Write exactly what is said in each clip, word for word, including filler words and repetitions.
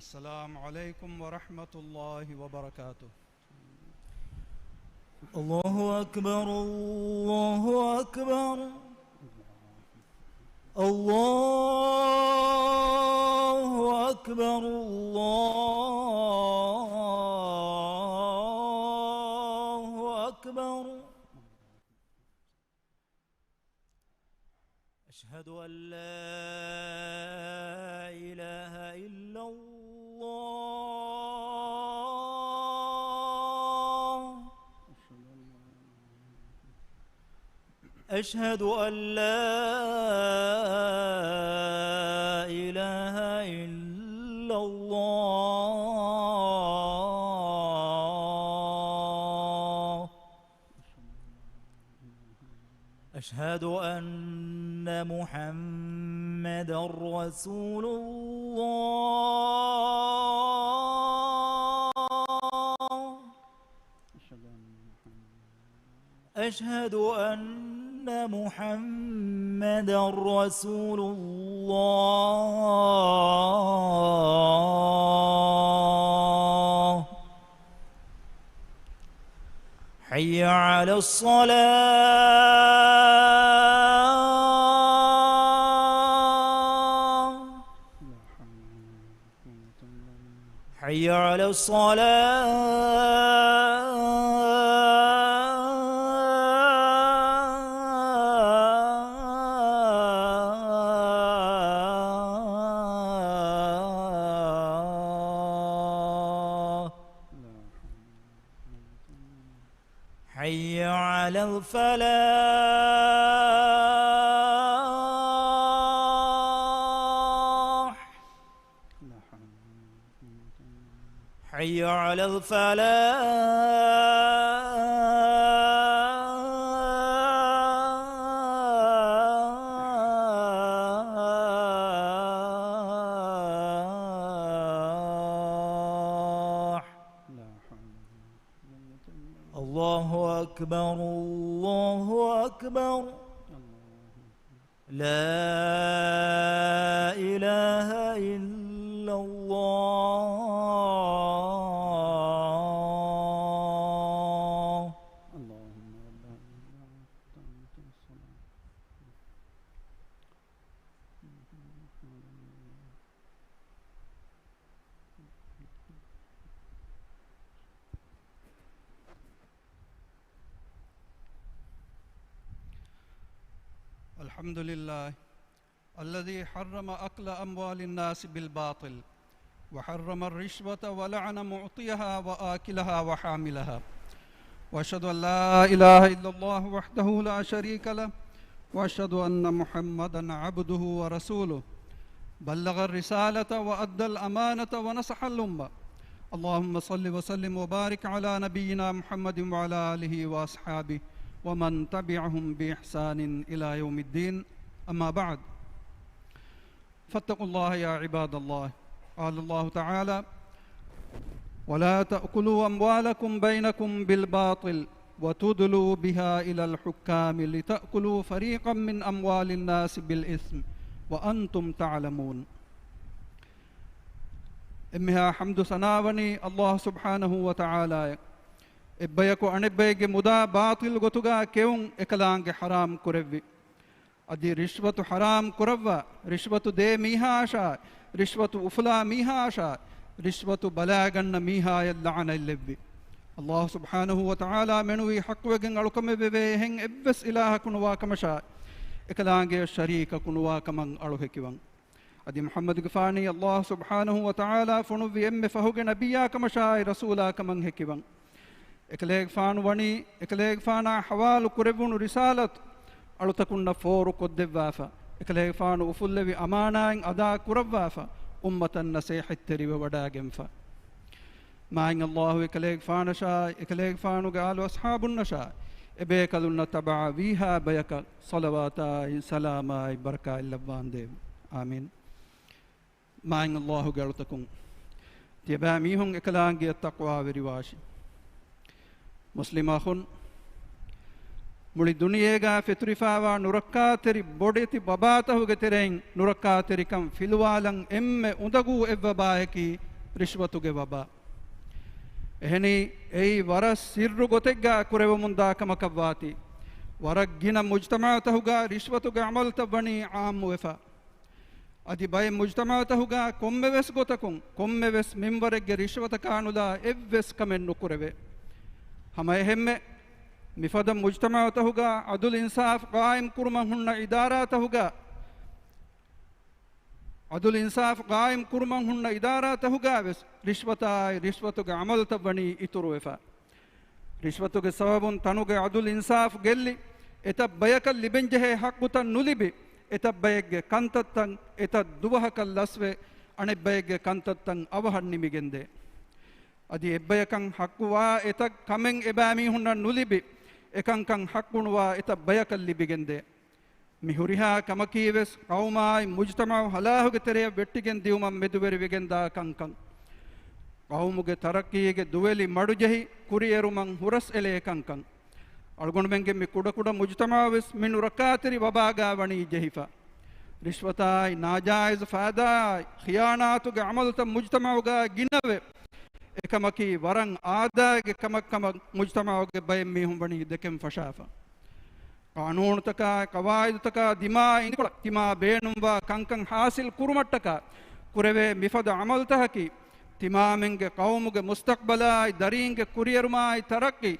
السلام عليكم ورحمة الله وبركاته. الله أكبر، الله أكبر، الله أكبر، الله أكبر. أشهد أن لا إله إلا الله. أشهد أن لا إله إلا الله. أشهد أن محمدا رسول الله. أشهد أن محمدا رسول الله. حي على الصلاة. حي على الصلاة. حي على الفلاح. حي على الفلاح. الله أكبر، الله أكبر. لا إله إلا الله. اللهم رب هذه الدعوة التامة والصلاة. الحمد لله الذي حرم أكل أموال الناس بالباطل، وحرم الرشوة، ولعن معطيها وآكلها وحاملها. وأشهد أن لا إله إلا الله وحده لا شريك له، وأشهد أن محمدا عبده ورسوله، بلغ الرسالة وأدى الأمانة ونصح الأمة. اللهم صل وسلم وبارك على نبينا محمد وعلى آله وأصحابه ومن تبعهم بإحسان إلى يوم الدين. أما بعد، فاتقوا الله يا عباد الله. قال الله تعالى: ولا تأكلوا أموالكم بينكم بالباطل وتدلوا بها إلى الحكام لتأكلوا فريقا من أموال الناس بالإثم وأنتم تعلمون. އެންމެހާ ޙަމްދު ސަނާވަނީ ﷲ ސުބްޙާނަހޫ ވަތަޢާލާއަށް. އެއްބަޔަކު އަނެއްބައެއްގެ މުދާ ބާޠިލް ގޮތުގަ ކެއުން އެކަލާނގެ ޙަރާމް ކުރެއްވި. އަދި ރިޝްވަތު ޙަރާމް ކުރައްވާ، ރިޝްވަތު ދޭ މީހާއަށާ، ރިޝްވަތު އުފުލާ މީހާއަށާ، ރިޝްވަތު ބަލާގަންނަ މީހާޔަށް ލަޢުނަތް ލެއްވި. ﷲ ސުބްޙާނަހޫ ވަތަޢާލާ މެނުވީ ޙައްޤުވެގެން އަޅުކަމެއް ވެވޭ އެހެން އެއްވެސް އިލާހަކު ނުވާ ކަމަށާ، އެކަލާނގެޔަށް ޝަރީކަކު ނުވާ ކަމަށް އަޅު ހެކިވަން. އަދި މުޙައްމަދުގެފާނީ ﷲ ސުބްޙާނަހޫ ވަތަޢާލާ ފޮނުއްވި އެންމެ ފަހުގެ ނަބިއްޔާ ކަމަށާއި ރަސޫލާ ކަމަށް ހެކިވަން. އެކަލޭގެފާނު ވަނީ، އެކަލޭގެފާނާ ޙަވާލު ކުރެއްވުނު ރިސާލަތު އަޅުތަކުންނަށް ފޯރު ކޮށްދެއްވާފަ، އެކަލޭގެފާނު އުފުއްލެވި އަމާނާތް އަދާ ކުރައްވާފަ، އުއްމަތަށް ނަސޭޙަތްތެރިވެވަޑާގެންފަ. މާތް ﷲ އެކަލޭގެފާނަށާއި، އެކަލޭގެފާނުގެ އާލު އަޞްޙާބުންނަށާއި، އެބޭކަލުންނަށް ތަބަޢަވީހާ ބަޔަކަށް ޞަލަވާތާއި ސަލާމާއި ބަރަކާތް ލައްވާނދޭވެ. އާމީން. މާތް ﷲ ގެ އަޅުތަކުން، ތިޔަބައިމީހުން އެކަލާނގެއަށް ތަޤްވާވެރިވާށި. މުސްލިމް އަޚުން، މުޅި ދުނިޔޭގަ ފެތުރިފައިވާ ނުރައްކާތެރި ބޮޑެތި ބަބާތަހުގެ ތެރެއިން ނުރައްކާތެރިކަން ފިލުވާލަން އެންމެ އުނދަގޫ އެއް ބަބާއަކީ ރިޝްވަތުގެ ވަބާ. އެހެނީ، އެއީ ވަރަށް ސިއްރު ގޮތެއްގާ ކުރެވެމުންދާ ކަމަކަށްވާތީ، ވަރަށް ގިނަ މުޖްތަމަޢުތަކުގާ ރިޝްވަތުގެ ޢަމަލުތައް ވަނީ ޢާއްމުވެފަ. އަދި ބައެއް މުޖްތަމަޢުތަކުގާ ކޮންމެވެސް ގޮތަކުން، ކޮންމެވެސް މިންވަރެއްގެ ރިޝްވަތަކާ ނުލާ އެއްވެސް ކަމެއް ނުކުރެވޭ. ހަމައެހެންމެ، މިފަދަ މުޖްތަމަޢުތަކުގާ ޢަދުލު އިންސާފު ޤާއިމް ކުރުމަށް ހުންނަ އިދާރާތަކުގާ، ޢަދުލު އިންސާފު ޤާއިމް ކުރުމަށް ހުންނަ އިދާރާތަކުގާވެސް ރިޝްވަތާއި ރިޝްވަތުގެ ޢަމަލުތައް ވަނީ އިތުރުވެފަ. ރިޝްވަތުގެ ސަބަބުން ތަނުގެ ޢަދުލު އިންސާފު ގެއްލި، އެތައް ބަޔަކަށް ލިބެންޖެހޭ ޙައްޤުތައް ނުލިބި، އެތައް ބައެއްގެ ކަންތައްތައް އެތައް ދުވަހަކަށް ލަސްވެ، އަނެއް ބައެއްގެ ކަންތައްތައް އަވަހަށް ނިމިގެންދޭ. އަދި އެއްބަޔަކަށް ޙައްޤުވާ އެތައް ކަމެއް އެބައިމީހުންނަށް ނުލިބި، އެކަންކަން ޙައްޤުނުވާ އެތައް ބަޔަކަށް ލިބިގެންދޭ. މި ހުރިހާ ކަމަކީވެސް ޤައުމާއި މުޖްތަމަޢު ހަލާހުގެ ތެރެޔަށް ވެއްޓިގެން ދިއުމަށް މެދުވެރިވެގެންދާ ކަންކަން. ޤައުމުގެ ތަރައްޤީގެ ދުވެލި މަޑުޖެހި ކުރިއެރުމަށް ހުރަސްއެޅޭ ކަންކަން. އަޅުގަނޑުމެންގެ މި ކުޑަކުޑަ މުޖްތަމަޢުވެސް މި ނުރައްކާތެރި ވަބާގާ ވަނީ ޖެހިފަ. ރިޝްވަތާއި، ނާޖާއިޒު ފައިދާއާއި، ޚިޔާނާތުގެ ޢަމަލުތައް މުޖްތަމަޢުގާ ގިނަވެ، އެކަމަކީ ވަރަށް އާދައިގެ ކަމެއް ކަމަށް މުޖްތަމަޢުގެ ބައެއް މީހުން ވަނީ ދެކެން ފަށާފަ. ޤާނޫނުތަކާ، ޤަވާޢިދުތަކާ ދިމާ އިނދިކޮޅަށް ތިމާ ބޭނުންވާ ކަންކަން ޙާޞިލް ކުރުމަށްޓަކާ ކުރެވޭ މިފަދަ ޢަމަލުތަކަކީ، ތިމާމެންގެ ޤައުމުގެ މުސްތަޤްބަލާއި، ދަރީންގެ ކުރިއެރުމާއި، ތަރައްޤީ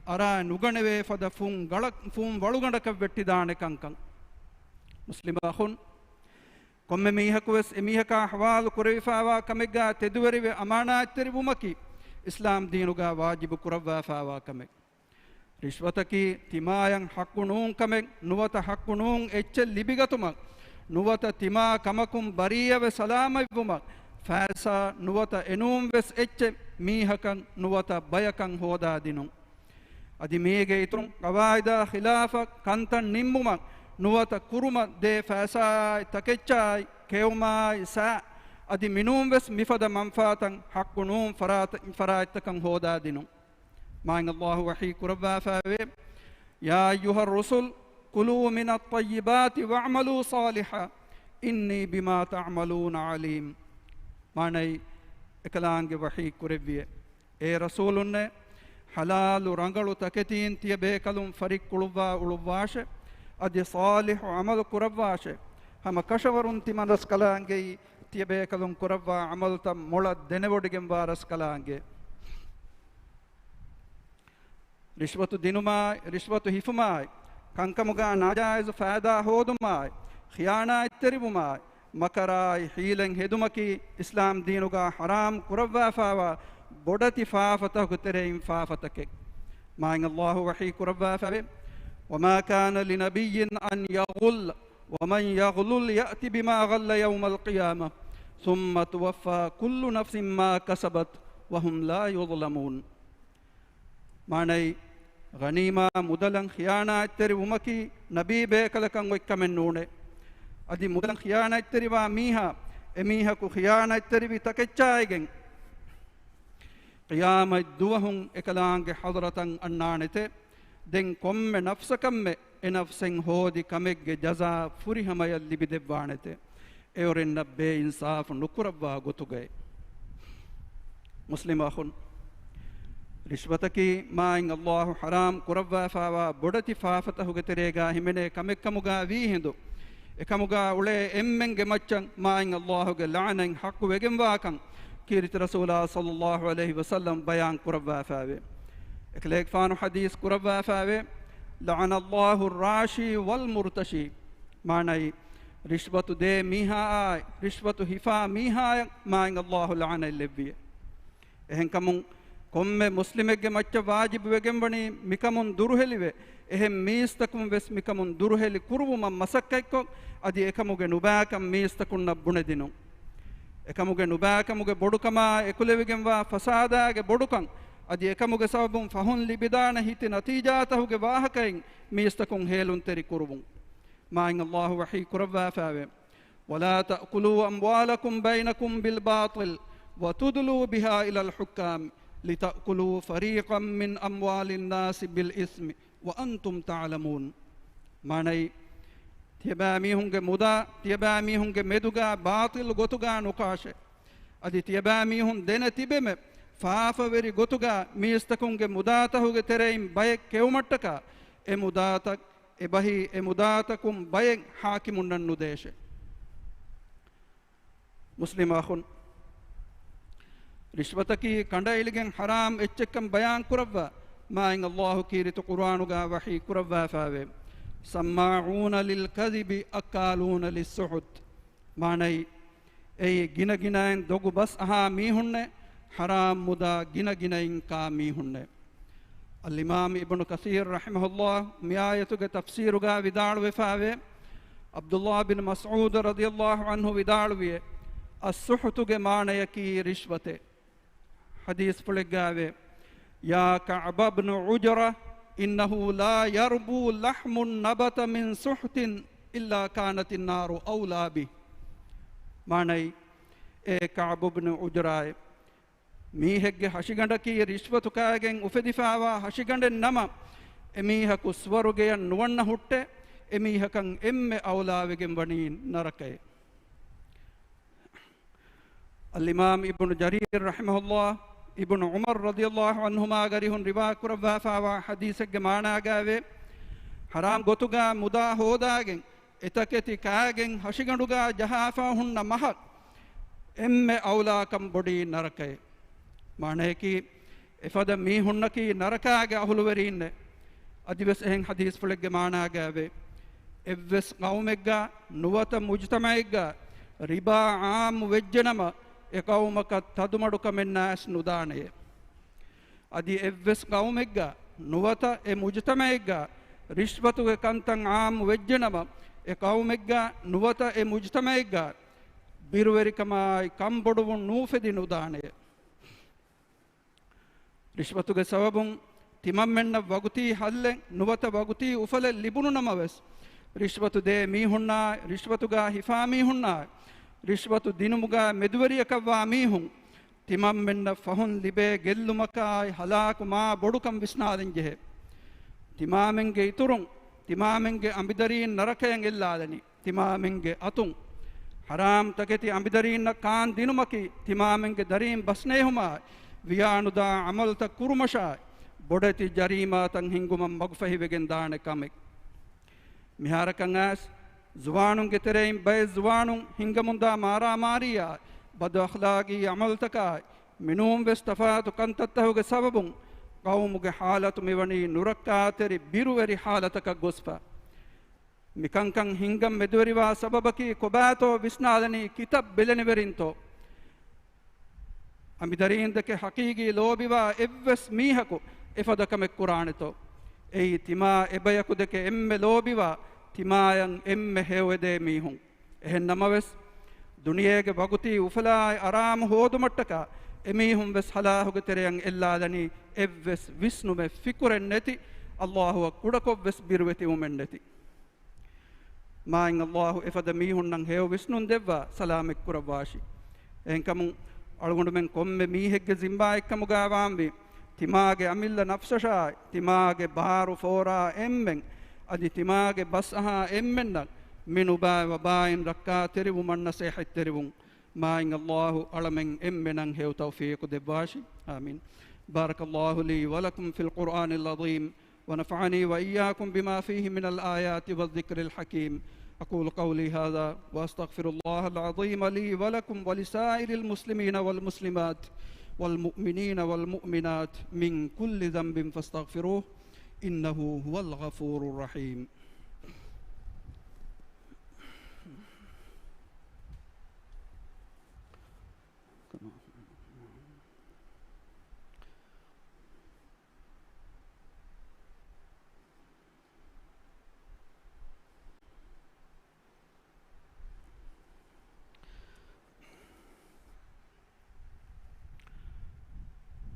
އަރާ ނުގަނެވޭ ފަދަ ފުން ގަޅަ-، ފުން ވަޅުގަނޑަކަށް ވެއްޓިދާނެ ކަންކަން. މުސްލިމް އަޚުން، ކޮންމެ މީހަކުވެސް އެމީހަކާ ޙަވާލު ކުރެވިފާވާ ކަމެއްގާ ތެދުވެރިވެ އަމާނާތްތެރިވުމަކީ އިސްލާމް ދީނުގާ ވާޖިބު ކުރައްވާފާވާ ކަމެއް. ރިޝްވަތަކީ ތިމާޔަށް ޙައްޤު ނޫން ކަމެއް، ނުވަތަ ޙައްޤު ނޫން އެއްޗެއް ލިބިގަތުމަށް، ނުވަތަ ތިމާ ކަމަކުން ބަރީއަވެ ސަލާމަތްވުމަށް، ފައިސާ ނުވަތަ އެނޫންވެސް އެއްޗެއް މީހަކަށް ނުވަތަ ބަޔަކަށް ހޯދާދިނުން. އަދި މީގެ އިތުރުން ޤަވާޢިދާ ޚިލާފަށް ކަންތައް ނިންމުމަށް ނުވަތަ ކުރުމަށް ދޭ ފައިސާއާއި ތަކެއްޗާއި ކެއުމާއި ސައި އަދި މިނޫންވެސް މިފަދަ މަންފާތައް ޙައްޤު ނޫން ފަރާތަ-، ފަރާތްތަކަށް ހޯދާދިނުން. މާތް ﷲ ވަޙީ ކުރައްވާފައިވޭ، يا أيها الرسل كلوا من الطيبات واعملوا صالحا إني بما تعملون عليم. މާނައީ، އެކަލާނގެ ވަޙީ ކުރެއްވިއޭ، އޭ ރަސޫލުންނޭ، ޙަލާލު ރަނގަޅު ތަކެތީން ތިޔަބޭކަލުން ފަރިއްކުޅުއްވާ އުޅުއްވާށެ، އަދި ޞާލިޙު ޢަމަލު ކުރައްވާށެ. ހަމަ ކަށަވަރުން ތިމަން ރަސްކަލާނގެއީ، ތިޔަބޭކަލުން ކުރައްވާ ޢަމަލުތައް މޮޅަށް ދެނެވޮޑިގެންވާ ރަސްކަލާނގެ. ރިޝްވަތު ދިނުމާއި، ރިޝްވަތު ހިފުމާއި، ކަންކަމުގާ ނާޖާއިޒު ފައިދާ ހޯދުމާއި، ޚިޔާނާތްތެރިވުމާއި، މަކަރާއި ހީލަތް ހެދުމަކީ އިސްލާމް ދީނުގާ ޙަރާމް ކުރައްވާފާވާ ބޮޑެތި ފާފަތަކުގެ ތެރެއިން ފާފަތަކެއް. މާތް ﷲ ވަޙީ ކުރައްވާފައިވޭ، وما كان لنبي أن يغل ومن يغلل يأت بما غل يوم القيامة ثم توفى كل نفس ما كسبت وهم لا يظلمون. މާނައީ، ޣަނީމާ މުދަލަށް ޚިޔާނާތްތެރި ވުމަކީ ނަބީ ބޭކަލަކަށް އޮތް ކަމެއް ނޫނޭ. އަދި މުދަލަށް ޚިޔާނާތްތެރިވާ މީހާ، އެމީހަކު ޚިޔާނާތްތެރިވި ތަކެއްޗާއިގެން، ޤިޔާމަތް ދުވަހުން އެކަލާނގެ ޙަޟްރަތަށް އަންނާނެތޭ. ދެން ކޮންމެ ނަފްސަކަށްމެ އެ ނަފްސެއް ހޯދި ކަމެއްގެ ޖަޒާ ފުރިހަމަޔަށް ލިބިދެއްވާނެތޭ. އެއުރެންނަށް ބޭއިންސާފު ނުކުރައްވާ ގޮތުގައި. މުސްލިމް އަޚުން، ރިޝްވަތަކީ މާތް ﷲ ޙަރާމް ކުރައްވާފާވާ ބޮޑެތި ފާފަތަކުގެ ތެރޭގާ ހިމެނޭ ކަމެއްކަމުގާ ވީހިނދު، އެކަމުގާ އުޅޭ އެންމެންގެ މައްޗަށް މާތް ﷲ ގެ ލަޢުނަތް ޙައްޤު ވެގެންވާކަން ކީރިތި ރަސޫލާ ޞައްލައްލާހު ޢަލައިހި ވަސައްލަމް ބަޔާން ކުރައްވާފައިވޭ. އެކަލޭގެފާނު ޙަދީޘް ކުރައްވާފައިވޭ، لعن الله الراشي والمرتشي. މާނައީ، ރިޝްވަތު ދޭ މީހާއާއި، ރިޝްވަތު ހިފާ މީހާޔަށް މާތް ﷲ ލަޢުނަތް ލެއްވިއޭ. އެހެންކަމުން، ކޮންމެ މުސްލިމެއްގެ މައްޗަށް ވާޖިބު ވެގެންވަނީ މިކަމުން ދުރުހެލިވެ، އެހެން މީސްތަކުން ވެސް މިކަމުން ދުރުހެލި ކުރުވުމަށް މަސައްކަތްކޮށް، އަދި އެކަމުގެ ނުބައިކަން މީސްތަކުންނަށް ބުނެދިނުން. އެކަމުގެ ނުބައިކަމުގެ ބޮޑުކަމާ އެކުލެވިގެންވާ ފަސާދާގެ ބޮޑުކަން، އަދި އެކަމުގެ ސަބަބުން ފަހުން ލިބިދާނެ ހިތި ނަތީޖާތަކުގެ ވާހަކައިން މީސްތަކުން ހޭލުންތެރި ކުރުވުން. މާތް ﷲ ވަޙީ ކުރައްވާފައިވޭ، ولا تأكلوا أموالكم بينكم بالباطل وتدلوا بها إلى الحكام لتأكلوا فريقا من أموال الناس بالإثم وأنتم تعلمون. މާނައީ، ތިޔަބައިމީހުންގެ މުދާ ތިޔަބައިމީހުންގެ މެދުގާ ބާޠިލު ގޮތުގާ ނުކާށޭ. އަދި ތިޔަބައިމީހުން ދެނެ ތިބެމެ، ފާފަވެރި ގޮތުގަ މީސްތަކުންގެ މުދާތަހުގެ ތެރެއިން ބައެއް ކެއުމަށްޓަކާ، އެ މުދާތައް އެބަހީ އެ މުދާތަކުން ބައެއް ޙާކިމުންނަށް ނުދޭށޭ. މުސްލިމް އަޚުން، ރިޝްވަތަކީ ކަނޑައެޅިގެން ޙަރާމް އެއްޗެއްކަން ބަޔާން ކުރައްވާ މާތް ﷲ ކީރިތި ޤުރްއާނުގަ ވަޙީ ކުރައްވާފައިވޭ، سماعون للكذب أكالون للسحت. މާނައީ، އެއީ ގިނަގިނައިން ދޮގު ބަސް އަހާ މީހުންނޭ، ޙަރާމް މުދާ ގިނަގިނައިން ކާ މީހުންނޭ. އަލްއިމާމް އިބްނު ކަސީރް ރަޙިމަހުﷲ މި އާޔަތުގެ ތަފްސީރުގަ ވިދާޅުވެފައިވޭ، ޢަބްދުﷲ ބިން މަސްޢޫދު ރަޟިޔަﷲ ޢަންހު ވިދާޅުވިއޭ، އައްސުޙުތުގެ މާނަޔަކީ ރިޝްވަތޭ. ޙަދީޘްފުޅެއްގައިވޭ، يا كعب بن عجرة، إنه لا يربو لحم نبت من سحت إلا كانت النار أولى به. މާނައީ، އޭ ކަޢުބު ބިން ޢުޖްރާއޭ، މީހެއްގެ ހަށިގަނޑަކީ ރިޝްވަތު ކާގެން އުފެދިފައިވާ ހަށިގަނޑެއް ނަމަ، އެމީހަކު ސުވަރުގެޔަށް ނުވަންނަ ހުއްޓޭ، އެމީހަކަށް އެންމެ އައުލާވެގެން ވަނީ ނަރަކައޭ. އަލްއިމާމް އިބްނު ޖަރީރް ރަޙިމަހުﷲ، އިބްނު ޢުމަރު ރަޟިޔަﷲ ޢަންހުމާގެ އަރިހުން ރިވާ ކުރައްވާފައިވާ ޙަދީޘެއްގެ މާނާގައިވޭ، ޙަރާމް ގޮތުގަ މުދާ ހޯދާގެން، އެތަކެތި ކާގެން ހަށިގަނޑުގަ ޖަހާފަ ހުންނަ މަހަށް އެންމެ އައުލާކަން ބޮޑީ ނަރަކައޭ. މާނަޔަކީ، އެފަދަ މީހުންނަކީ ނަރަކާގެ އަހުލުވެރީންނޭ. އަދިވެސް އެހެން ޙަދީޘްފުޅެއްގެ މާނާގައިވޭ، އެއްވެސް ޤައުމެއްގަ ނުވަތަ މުޖުތަމަޢެއްގަ ރިބާ ޢާއްމު ވެއްޖެނަމަ، އެ ޤައުމަކަށް ތަދުމަޑުކަމެއް ނާސް ނުދާނެޔޭ. އަދި އެއްވެސް ޤައުމެއްގަ ނުވަތަ އެ މުޖުތަމަޢެއްގަ ރިޝްވަތުގެ ކަންތައް ޢާއްމު ވެއްޖެނަމަ، އެ ޤައުމެއްގަ ނުވަތަ އެ މުޖުތަމަޢެއްގަ ބިރުވެރިކަމާއި ކަންބޮޑުވުން ނޫފެދި ނުދާނެޔޭ. ރިޝްވަތުގެ ސަބަބުން ތިމަންމެންނަށް ވަގުތީ ހައްލެއް ނުވަތަ ވަގުތީ އުފަލެއް ލިބުނު ނަމަވެސް، ރިޝްވަތު ދޭ މީހުންނާއި، ރިޝްވަތުގަ ހިފާ މީހުންނާއި، ރިޝްވަތު ދިނުމުގަ މެދުވެރިޔަކަށްވާ މީހުން، ތިމަންމެންނަށް ފަހުން ލިބޭ ގެއްލުމަކާއި ހަލާކު މާ ބޮޑުކަން ވިސްނާލަން ޖެހޭ. ތިމާމެންގެ އިތުރުން، ތިމާމެންގެ އަނބިދަރީން ނަރަކަޔަށް އެއްލާލަނީ. ތިމާމެންގެ އަތުން ޙަރާމް ތަކެތި އަނބިދަރީންނަށް ކާން ދިނުމަކީ، ތިމާމެންގެ ދަރީން ބަސްނޭހުމާއި، ވިޔާނުދާ ޢަމަލުތައް ކުރުމަށާއި، ބޮޑެތި ޖަރީމާތައް ހިންގުމަށް މަގުފަހިވެގެން ދާނެ ކަމެއް. މިހާރަކަށް އައިސް، ޒުވާނުންގެ ތެރެއިން ބައެއް ޒުވާނުން ހިންގަމުންދާ މާރާމާރީއާއި، ބަދު އަޚްލާގީ ޢަމަލުތަކާއި، މިނޫންވެސް ތަފާތު ކަންތައްތަހުގެ ސަބަބުން، ޤައުމުގެ ޙާލަތު މިވަނީ ނުރައްކާތެރި ބިރުވެރި ޙާލަތަކަށް ގޮސްފަ. މިކަންކަން ހިންގަން މެދުވެރިވާ ސަބަބަކީ ކޮބާތޯ ވިސްނާލަނީ ކިތައް ބެލެނިވެރިންތޯ؟ އަނބިދަރީންދެކެ ޙަޤީޤީ ލޯބިވާ އެއްވެސް މީހަކު އެފަދަ ކަމެއް ކުރާނެތޯ؟ އެއީ ތިމާ އެބަޔަކުދެކެ އެންމެ ލޯބިވާ، ތިމާޔަށް އެންމެ ހެޔޮއެދޭ މީހުން. އެހެން ނަމަވެސް، ދުނިޔޭގެ ވަގުތީ އުފަލާއި އަރާމު ހޯދުމަށްޓަކާ އެމީހުން ވެސް ހަލާކުގެ ތެރެއަށް އެއްލާލަނީ އެއްވެސް ވިސްނުމެއް ފިކުރެއް ނެތި، ﷲ އަށް ކުޑަކޮށްވެސް ބިރުވެތިވުމެއް ނެތި. މާތް ﷲ އެފަދަ މީހުންނަށް ހެޔޮ ވިސްނުން ދެއްވާ ސަލާމަތް ކުރައްވާށި. އެހެންކަމުން އަޅުގަނޑުމެން ކޮންމެ މީހެއްގެ ޒިންމާއެއްކަމުގައި ވާންވީ، ތިމާގެ އަމިއްލަ ނަފްސަށާއި، ތިމާގެ ބާރު ފޯރާ އެންމެން، އަދި ތިމާގެ ބަސް އަހާ އެންމެންނަށް މި ނުބައި ވަބާއިން ރައްކާތެރިވުމަށް ނަސޭހަތްތެރިވުން. މާތް ﷲ އަޅަމެން އެންމެނަށް ހެޔޮ ތައުފީޤު ދެއްވާށި. އާމީން. بارك الله لي ولكم في القرآن العظيم، ونفعني وإياكم بما فيه من الآيات والذكر الحكيم. أقول قولي هذا وأستغفر الله العظيم لي ولكم ولسائر المسلمين والمسلمات والمؤمنين والمؤمنات من كل ذنب فاستغفروه إنه هو الغفور الرحيم.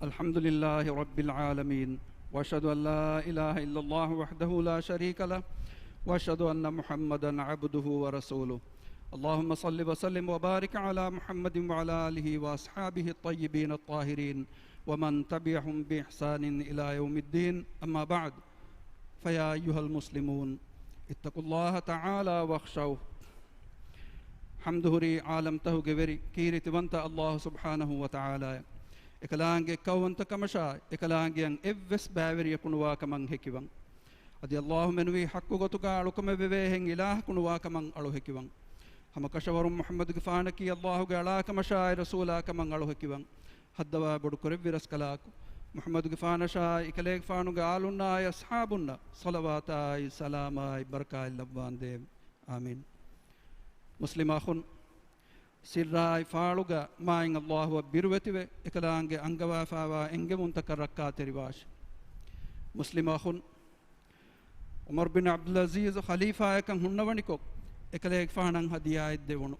الحمد لله رب العالمين، وأشهد أن لا إله إلا الله وحده لا شريك له، وأشهد أن محمدا عبده ورسوله. اللهم صل وسلم وبارك على محمد وعلى آله وأصحابه الطيبين الطاهرين ومن تبعهم بإحسان إلى يوم الدين. أما بعد، فيا أيها المسلمون، اتقوا الله تعالى واخشوه. ޙަމްދު ހުރީ ޢާލަމްތަހުގެ ވެރި ކީރިތިވަންތަ ﷲ ސުބްޙާނަހޫ ވަތަޢާލާއަށް. އެކަލާނގެ އެއްކައުވަންތަކަމަށާއި، އެކަލާނގެއަށް އެއްވެސް ބައިވެރިޔަކު ނުވާކަމަށް ހެކިވަން. އަދި ﷲ މެނުވީ ޙައްޤު ގޮތުގަ އަޅުކަމެއް ވެވޭހެން އިލާހަކު ނުވާކަމަށް އަޅު ހެކިވަން. ހަމަ ކަށަވަރުން މުޙައްމަދުގެފާނަކީ ﷲގެ އަޅާކަމަށާއި ރަސޫލާކަމަށް އަޅު ހެކިވަން. ހައްދަވާ ބޮޑު ކުރެއްވި ރަސްކަލާކޮ، މުޙައްމަދުގެފާނަށާއި، އެކަލޭގެފާނުގެ އާލުންނާއި، އަޞްޙާބުންނަށް ޞަލަވާތާއި، ސަލާމާއި، ބަރަކާތް ލައްވާނދޭވެ. އާމީން. މުސްލިމް އަޚުން، ސިއްރާއި ފާޅުގަ މާތް ﷲއަށް ބިރުވެތިވެ، އެކަލާނގެ އަންގަވާފާވާ އެންގެވުންތަކަށް ރައްކާތެރިވާށި. މުސްލިމް އަޚުން، ޢުމަރު ބިން ޢަބްދުލް ޢަޒީޒު ޚަލީފާޔަކަށް ހުންނަވަނިކޮށް، އެކަލޭގެފާނަށް ހަދިޔާއެއް ދެވުނު.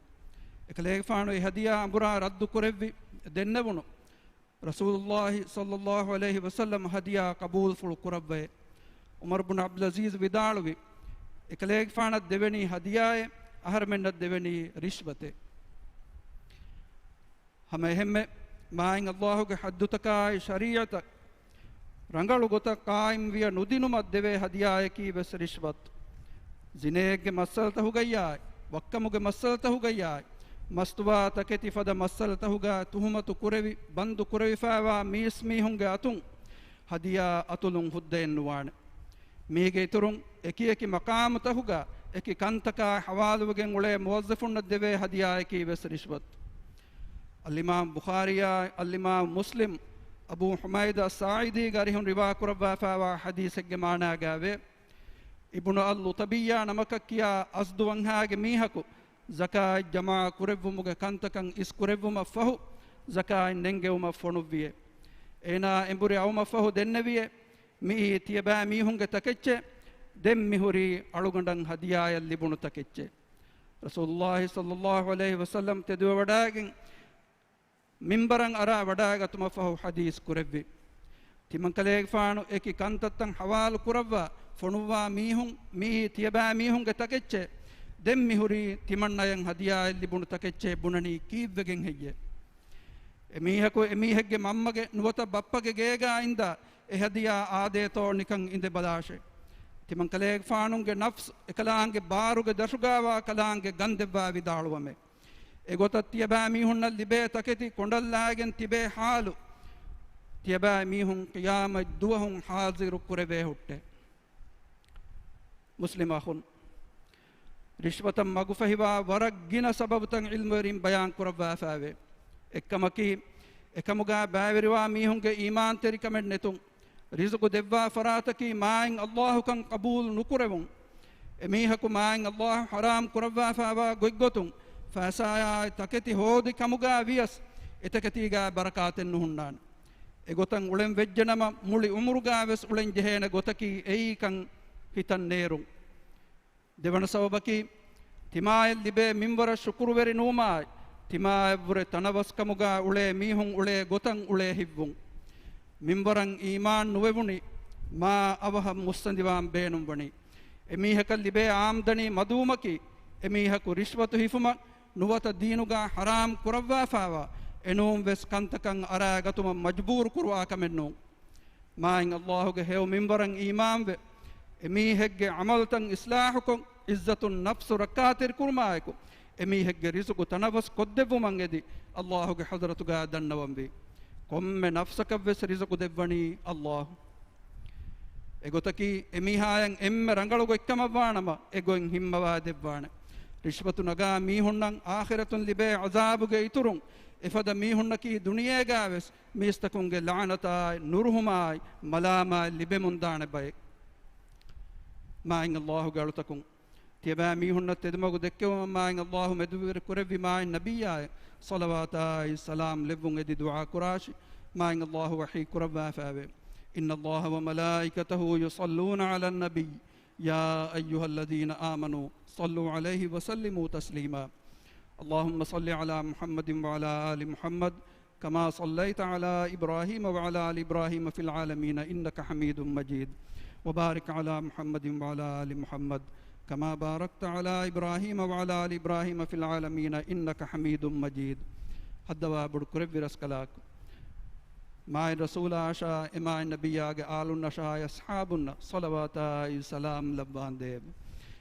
އެކަލޭގެފާނު އެ ހަދިޔާ އަނބުރާ ރައްދު ކުރެއްވި ދެންނެވުނު. ރަސޫލުﷲ ޞައްލަﷲ ޢަލައިހި ވަސައްލަމަ ހަދިޔާ ޤަބޫލުފުޅު ކުރައްވައޭ. ޢުމަރު ބުން ޢަބްދުލް ޢަޒީޒް ވިދާޅުވި، އެކަލޭގެފާނަށް ދެވެނީ ހަދިޔާއޭ، އަހަރެމެންނަށް ދެވެނީ ރިޝްވަތޭ. ހަމަ އެހެންމެ، މާތް ﷲގެ ޙައްދުތަކާއި ޝަރީޢަތަށް ރަނގަޅު ގޮތަށް ޤާއިމްވިޔަ ނުދިނުމަށް ދެވޭ ހަދިޔާއަކީ ވެސް ރިޝްވަތު. ޒިނޭއެއްގެ މައްސަލަތަހުގައްޔާއި، ވައްކަމުގެ މައްސަލަތަހުގައްޔާއި، މަސްތުވާ ތަކެތި ފަދަ މައްސަލަތަހުގަ ތުހުމަތު ކުރެވި، ބަންދު ކުރެވިފައިވާ މީސްމީހުންގެ އަތުން ހަދިޔާ އަތުލުން ހުއްދައެއް ނުވާނެ. މީގެ އިތުރުން އެކި އެކި މަޤާމުތަހުގަ އެކި ކަންތަކާ ޙަވާލުވެގެން އުޅޭ މުވައްޒަފުންނަށް ދެވޭ ހަދިޔާއަކީ ވެސް ރިޝްވަތު. އަލްއިމާމް ބުޚާރީއާއި އަލްއިމާމް މުސްލިމް އަބޫ ޙުމައިދު އައްސާޢިދީގެ އަރިހުން ރިވާކުރައްވާފައިވާ ޙަދީޘެއްގެ މާނާގައިވޭ، އިބްނު އަލް ލުތުބިއްޔާ ނަމަކަށް ކިޔާ އަޒްދު ވަންހާގެ މީހަކު ޒަކާތް ޖަމާ ކުރެއްވުމުގެ ކަންތަކަށް އިސްކުރެއްވުމަށް ފަހު، ޒަކާތް ނެންގެވުމަށް ފޮނުއްވިއޭ. އޭނާ އެނބުރި އައުމަށް ފަހު ދެންނެވިއޭ، މިއީ ތިޔަބައިމީހުންގެ ތަކެއްޗޭ، ދެން މިހުރީ އަޅުގަނޑަށް ހަދިޔާއަށް ލިބުނު ތަކެއްޗޭ. ރަސޫލުﷲ ޞައްލަﷲ ޢަލައިހި ވަސައްލަމް ތެދުވެވަޑައިގެން، މިންބަރަށް އަރާ ވަޑައިގަތުމަށް ފަހު ޙަދީޘް ކުރެއްވި. ތިމަންކަލޭގެފާނު އެކި ކަންތައްތައް ޙަވާލު ކުރައްވާ، ފޮނުއްވާ މީހުން، މިއީ ތިޔަބައިމީހުންގެ ތަކެއްޗޭ، ދެން މިހުރީ ތިމަންނަޔަށް ހަދިޔާއެއް ލިބުނު ތަކެއްޗޭ ބުނަނީ ކީއްވެގެން ހެއްޔޭ؟ އެމީހަކު އެމީހެއްގެ މަންމަގެ ނުވަތަ ބައްޕަގެ ގޭގާ އިންދާ އެ ހަދިޔާ އާދޭތޯ ނިކަން އިނދެ ބަލާށޭ. ތިމަންކަލޭގެފާނުގެ ނަފްސު އެކަލާނގެ ބާރުގެ ދަށުގާވާ ކަލާނގެ ގަންދެއްވާ ވިދާޅުވަމޭ. އެގޮތަށް ތިޔަބައިމީހުންނަށް ލިބޭ ތަކެތި ކޮނޑަށްލާގެން ތިބޭ ޙާލު، ތިޔަބައިމީހުން ޤިޔާމަތް ދުވަހު ޙާޟިރު ކުރެވޭ ހުއްޓޭ. މުސްލިމް އަޚުން، ރިޝްވަތަށް މަގުފަހިވާ ވަރަށް ގިނަ ސަބަބުތައް ޢިލްމުވެރިން ބަޔާން ކުރައްވާފައެވެ. އެއްކަމަކީ، އެކަމުގަ ބައިވެރިވާ މީހުންގެ އީމާންތެރިކަމެއް ނެތުން، ރިޒުގު ދެއްވާ ފަރާތަކީ މާތް ﷲ ކަން ޤަބޫލު ނުކުރެވުން، އެމީހަކު މާތް ﷲ ޙަރާމް ކުރައްވާފައިވާ ގޮތްގޮތުން ފައިސާއާއި ތަކެތި ހޯދި ކަމުގަ ވިޔަސް، އެތަކެތީގަ ބަރަކާތެއް ނުހުންނާނެ. އެގޮތަށް އުޅެން ވެއްޖެނަމަ، މުޅި އުމުރުގަ ވެސް އުޅެން ޖެހޭނެ ގޮތަކީ އެއީކަން ހިތަށް ނޭރުން. ދެވަނަ ސަބަބަކީ، ތިމާޔަށް ލިބޭ މިންވަރަށް ޝުކުރުވެރި ނުވުމާއި، ތިމާޔަށްވުރެ ތަނަވަސްކަމުގަ އުޅޭ މީހުން އުޅޭ ގޮތަށް އުޅޭ ހިތްވުން. މިންވަރަށް އީމާން ނުވެވުނީ، މާ އަވަހަށް މުއްސަނދިވާން ބޭނުންވަނީ. އެމީހަކަށް ލިބޭ އާމްދަނީ މަދުވުމަކީ، އެމީހަކު ރިޝްވަތު ހިފުމަށް ނުވަތަ ދީނުގަ ޙަރާމް ކުރައްވާފައިވާ އެނޫން ވެސް ކަންތަކަށް އަރާގަތުމަށް މަޖުބޫރު ކުރުވާ ކަމެއް ނޫން. މާތް ﷲގެ ހެޔޮ މިންވަރަށް އީމާންވެ، އެމީހެއްގެ ޢަމަލުތައް އިޞްލާޙުކޮށް، ޢިއްޒަތު ނަފްސު ރައްކާތެރިކުރުމާއެކު، އެމީހެއްގެ ރިޒުގު ތަނަވަސް ކޮށްދެއްވުމަށް އެދި، ﷲގެ ޙަޟްރަތުގަ ދަންނަވަންވީ. ކޮންމެ ނަފްސަކަށްވެސް ރިޒުގު ދެއްވަނީ ﷲ. އެގޮތަކީ، އެމީހާޔަށް އެންމެ ރަނގަޅު ގޮތްކަމަށްވާނަމަ، އެގޮތް ހިންމަވާ ދެއްވާނެ. ރިޝްވަތު ނަގާ މީހުންނަށް އާޚިރަތުން ލިބޭ ޢަޒާބުގެ އިތުރުން، އެފަދަ މީހުންނަކީ ދުނިޔޭގަވެސް މީސްތަކުންގެ ލަޢުނަތާއި، ނުރުހުމާއި، މަލާމާތް ލިބެމުންދާނެ ބައެއް. މާތް ﷲގެ އަޅުތަކުން، ތިޔަބައިމީހުންނަށް ތެދުމަގު ދެއްކެވުމަށް މާތް ﷲ މެދުވެރި ކުރެއްވި މާތް ނަބިއްޔާއަށް ޞަލަވާތާއި ސަލާމް ލެއްވުން އެދި ދުޢާ ކުރާށި. މާތް ﷲ ވަޙީ ކުރައްވާފައެވެ. إن الله وملائكته يصلون على النبي يا أيها الذين آمنوا صلوا عليه وسلموا تسليما. اللهم صل على محمد وعلى آل محمد كما صليت على إبراهيم وعلى آل إبراهيم في العالمين إنك حميد مجيد. وبارك على محمد وعلى آل محمد كما باركت على إبراهيم وعلى آل إبراهيم في العالمين إنك حميد مجيد. ހައްދަވާ ބޮޑު ކުރެއްވި ރަސްކަލާކޮ، މާތް ރަސޫލާއަށާ، އެ މާތް ނަބިއްޔާގެ އާލުންނަށާ، އަޞްޙާބުންނަށް ޞަލަވާތާއި ސަލާމް ލައްވާނދޭވެ.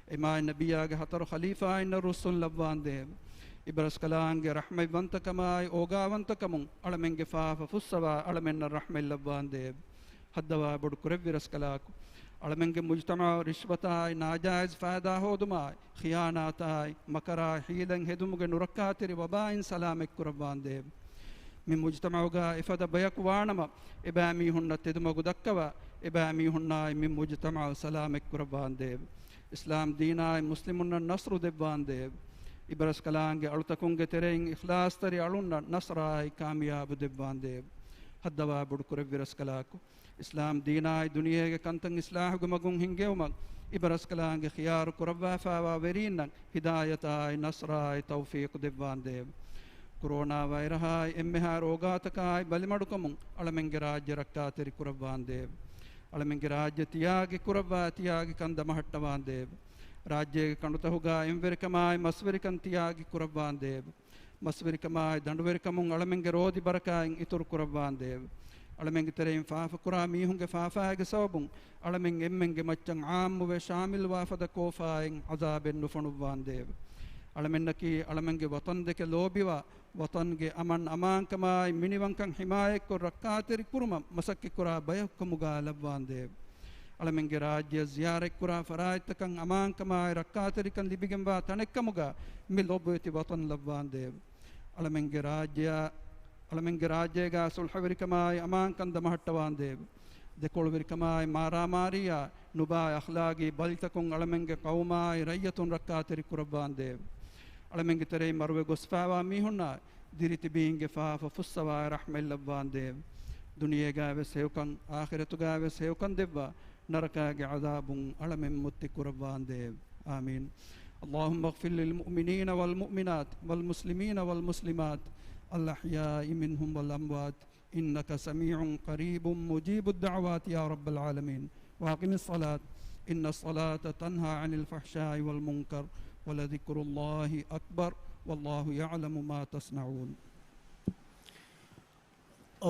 އެ މާތް ނަބިއްޔާގެ ހަތަރު ޚަލީފާއިންނަށް ރުއްސުން ލައްވާނދޭވެ. އިބަރަސްކަލާނގެ ރަޙްމަތްވަންތަކަމާއި އޯގާވަންތަކަމުން އަޅަމެންގެ ފާފަ ފުއްސަވާ އަޅަމެންނަށް ރަޙްމަތްލައްވާނދޭވެ. ހައްދަވާ ބޮޑު ކުރެއްވި ރަސްކަލާކޮ، އަޅަމެންގެ މުޖްތަމަޢު ރިޝްވަތާއި ނާޖާއިޒް ފައިދާ ހޯދުމާއި ޚިޔާނާތާއި މަކަރާއި ޙީލަތް ހެދުމުގެ ނުރައްކާތެރި ވަބާއިން ސަލާމަތްކުރައްވާނދޭވެ. މި މުޖްތަމަޢުގަ އެފަދަ ބަޔަކު ވާނަމަ، އެބައިމީހުންނަށް ތެދުމަގު ދައްކަވާ، އެބައިމީހުންނާއި މި މުޖްތަމަޢު ސަލާމަތްކުރައްވާނދޭވެ. އިސްލާމް ދީނާއި މުސްލިމުންނަށް ނަޞްރު ދެއްވާނދޭވެ. އިބަރަސްކަލާނގެ އަޅުތަކުންގެ ތެރެއިން އިޚްލާޞްތެރި އަޅުންނަށް ނަޞްރާއި ކާމިޔާބު ދެއްވާނދޭވެ. ހައްދަވާ ބޮޑު ކުރެއްވި ރަސްކަލާކޮ، އިސްލާމް ދީނާއި ދުނިޔޭގެ ކަންތައް އިޞްލާޙުގެ މަގުން ހިންގެވުމަށް އިބަރަސްކަލާނގެ ޚިޔާރު ކުރައްވާފައިވާ ވެރީންނަށް ހިދާޔަތާއި ނަޞްރާއި ތައުފީޤު ދެއްވާނދޭވެ. ކުރޯނާ ވައިރަހާއި އެންމެހާ ރޯގާތަކާއި ބަލިމަޑުކަމުން އަޅަމެންގެ ރާއްޖެ ރައްކާތެރި ކުރައްވާނދޭވެ. އަޅަމެންގެ ރާއްޖެ ތިޔާގި ކުރައްވާ ތިޔާގި ކަން ދަމަހައްޓަވާނދޭވެ. ރާއްޖޭގެ ކަނޑުތަހުގަ އެންވެރިކަމާއި މަސްވެރިކަން ތިޔާގި ކުރައްވާނދޭވެ. މަސްވެރިކަމާއި ދަނޑުވެރިކަމުން އަޅަމެންގެ ރޯދި ބަރަކާތް އިތުރު ކުރައްވާނދޭވެ. އަޅަމެންގެ ތެރެއިން ފާފަކުރާ މީހުންގެ ފާފާގެ ސަބަބުން އަޅަމެން އެންމެންގެ މައްޗަށް ޢާއްމުވެ ޝާމިލްވާ ފަދަ ކޯފާއިން ޢަޒާބެއް ނުފޮނުއްވާނދޭވެ. އަޅަމެންނަކީ އަޅަމެންގެ ވަޠަންދެކެ ލޯބިވާ، ވަޠަންގެ އަމަން އަމާންކަމާއި މިނިވަންކަން ޙިމާޔަތްކޮށް ރައްކާތެރި ކުރުމަށް މަސައްކަތްކުރާ ބަޔަކުކަމުގަ ލައްވާނދޭވެ. އަޅަމެންގެ ރާއްޖެއަށް ޒިޔާރަތްކުރާ ފަރާތްތަކަށް އަމާންކަމާއި ރައްކާތެރިކަން ލިބިގެންވާ ތަނެއްކަމުގަ މި ލޮބުވެތި ވަޠަން ލައްވާނދޭވެ. އަޅަމެންގެ ރާއްޖެއާ، އަޅަމެންގެ ރާއްޖޭގަ ސުލްޙަވެރިކަމާއި އަމާންކަން ދަމަހައްޓަވާނދޭވެ. ދެކޮޅުވެރިކަމާއި މާރާމާރީއާ ނުބާ އަޚްލާގީ ބަލިތަކުން އަޅަމެންގެ ޤައުމާއި ރައްޔަތުން ރައްކާތެރި ކުރައްވާނދޭވެ. އަޅަމެންގެ ތެރެއިން މަރުވެ ގޮސްފައިވާ މީހުންނާ ދިރިތިބީންގެ ފާފަ ފުއްސަވާ ރަޙްމަތްލައްވާނދޭވެ. ދުނިޔޭގައިވެސް ހެޔޮކަން، އާޚިރަތުގައިވެސް ހެޔޮކަން ދެއްވާ، ނަރަކާގެ ޢަޛާބުން އަޅަމެން މުއްތި ކުރައްވާނދޭވެ. އާމީން. اللهم اغفر للمؤمنين والمؤمنات والمسلمين والمسلمات الأحياء منهم والأموات إنك سميع قريب مجيب الدعوات يا رب العالمين. وأقم الصلاة إن الصلاة تنهى عن الفحشاء والمنكر ولذكر الله أكبر والله يعلم ما تصنعون.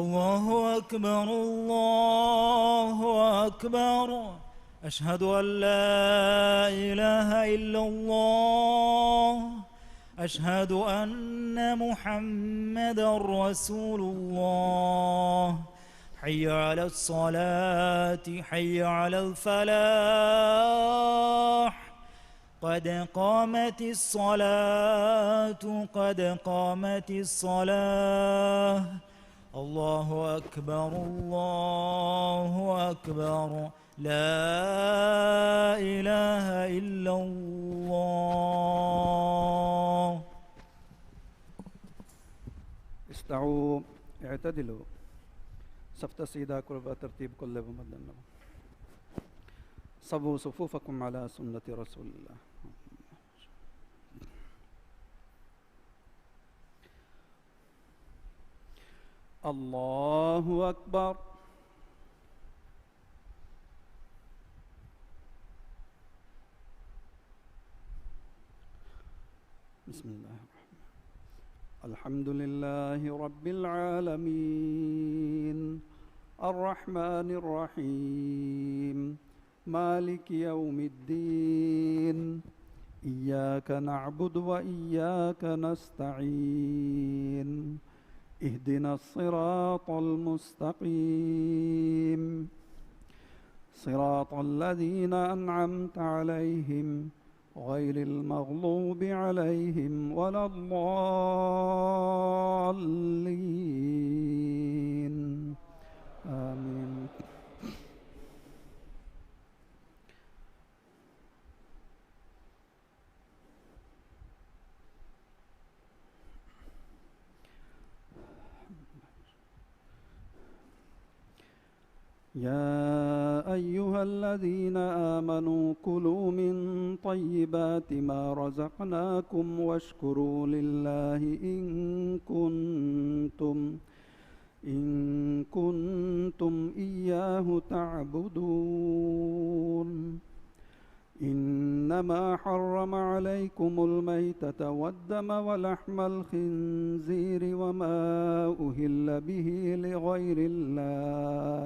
الله أكبر، الله أكبر. أشهد أن لا إله إلا الله. أشهد أن محمدا رسول الله. حي على الصلاة، حي على الفلاح. قد قامت الصلاة، قد قامت الصلاة. الله أكبر، الله أكبر. لا إله إلا الله. استووا، اعتدلوا. ސަފްތައް ސީދާ ކުރައްވާ ތަރްތީބު ކޮށްލެއްވުމަށް ދަންނަވަން. سووا صفوفكم على سنة رسول الله. الله أكبر. بسم الله الرحمن الرحيم. الحمد لله رب العالمين. الرحمن الرحيم. مالك يوم الدين. إياك نعبد وإياك نستعين. اهدنا الصراط المستقيم. صراط الذين أنعمت عليهم غير المغضوب عليهم ولا الضالين. آمين. يا أيها الذين آمنوا كلوا من طيبات ما رزقناكم واشكروا لله إن كنتم، إن كنتم إياه تعبدون. إنما حرم عليكم الميتة والدم ولحم الخنزير وما أهل به لغير الله،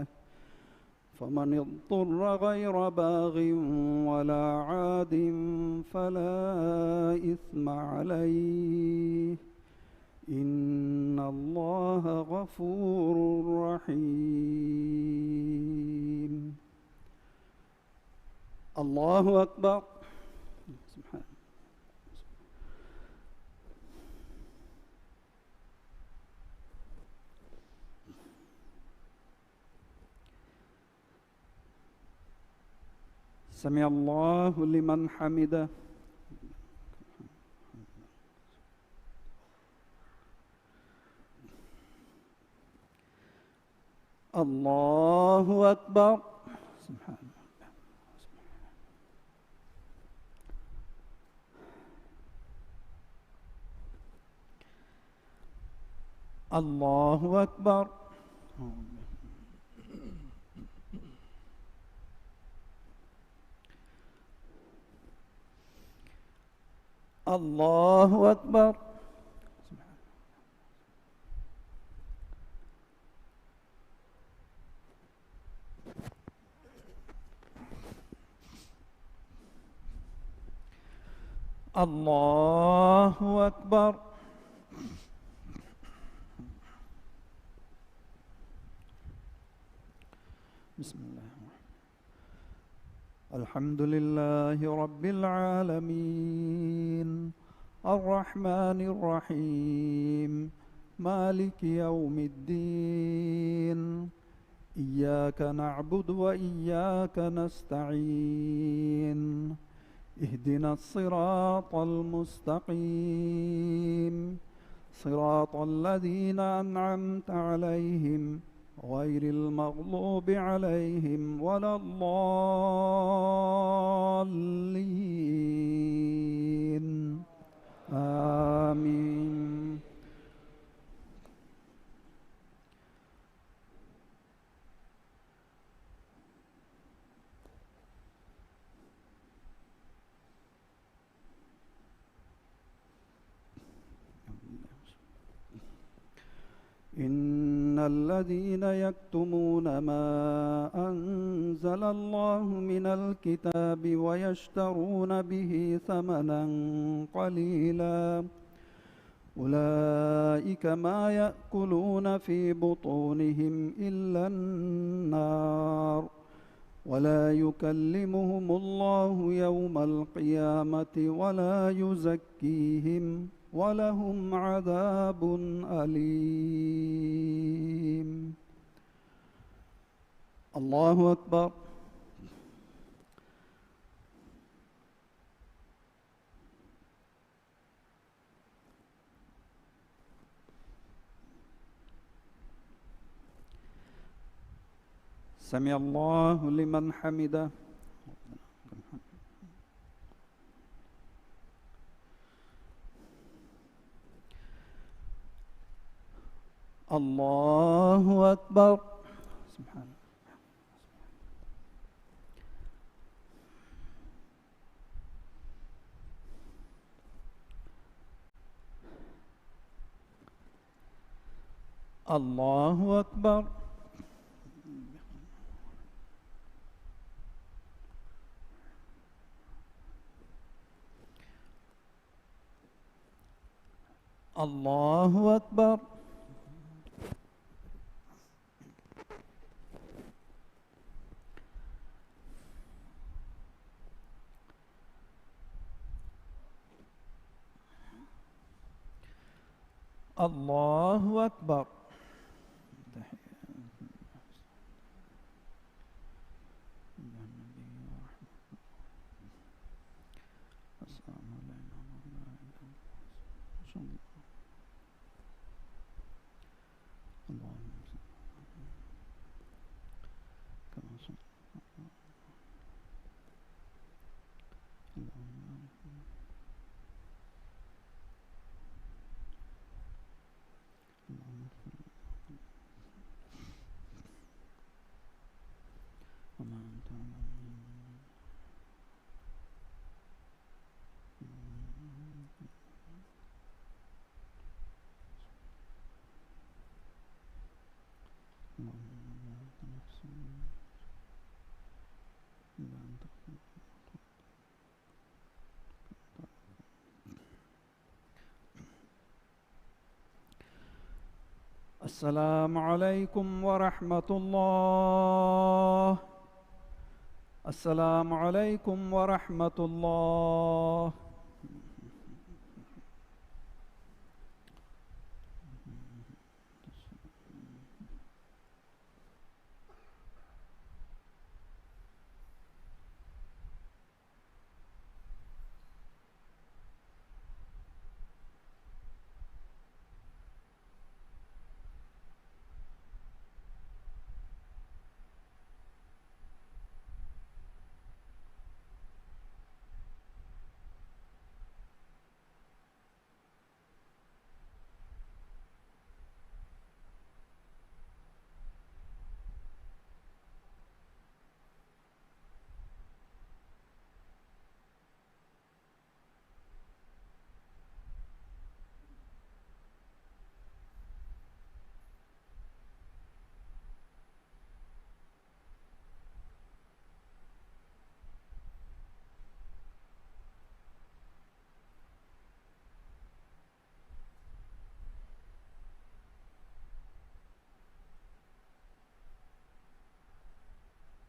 فمن اضطر غير باغ ولا عاد فلا إثم عليه، إن الله غفور رحيم. الله أكبر. سبحان الله. سمع الله لمن حمده. الله أكبر. سبحان الله. الله أكبر. الله أكبر. الله أكبر. بسم الله الرحمن الرحيم. الحمد لله رب العالمين. الرحمن الرحيم. مالك يوم الدين. إياك نعبد وإياك نستعين. اهدنا الصراط المستقيم. صراط الذين أنعمت عليهم غير المغضوب عليهم ولا الضالين. آمين. إن الذين يكتمون ما أنزل الله من الكتاب ويشترون به ثمنا قليلا أولئك ما يأكلون في بطونهم إلا النار ولا يكلمهم الله يوم القيامة ولا يزكيهم ولهم عذاب أليم. الله أكبر. سمع الله لمن حمده. الله أكبر. سبحان الله. الله أكبر. الله أكبر. الله أكبر. السلام عليكم ورحمة الله وبركاته. اللهم صل على محمد كما صليت على إبراهيم. اللهم بارك على محمد. اللهم صل السلام عليكم ورحمة الله. السلام عليكم ورحمة الله.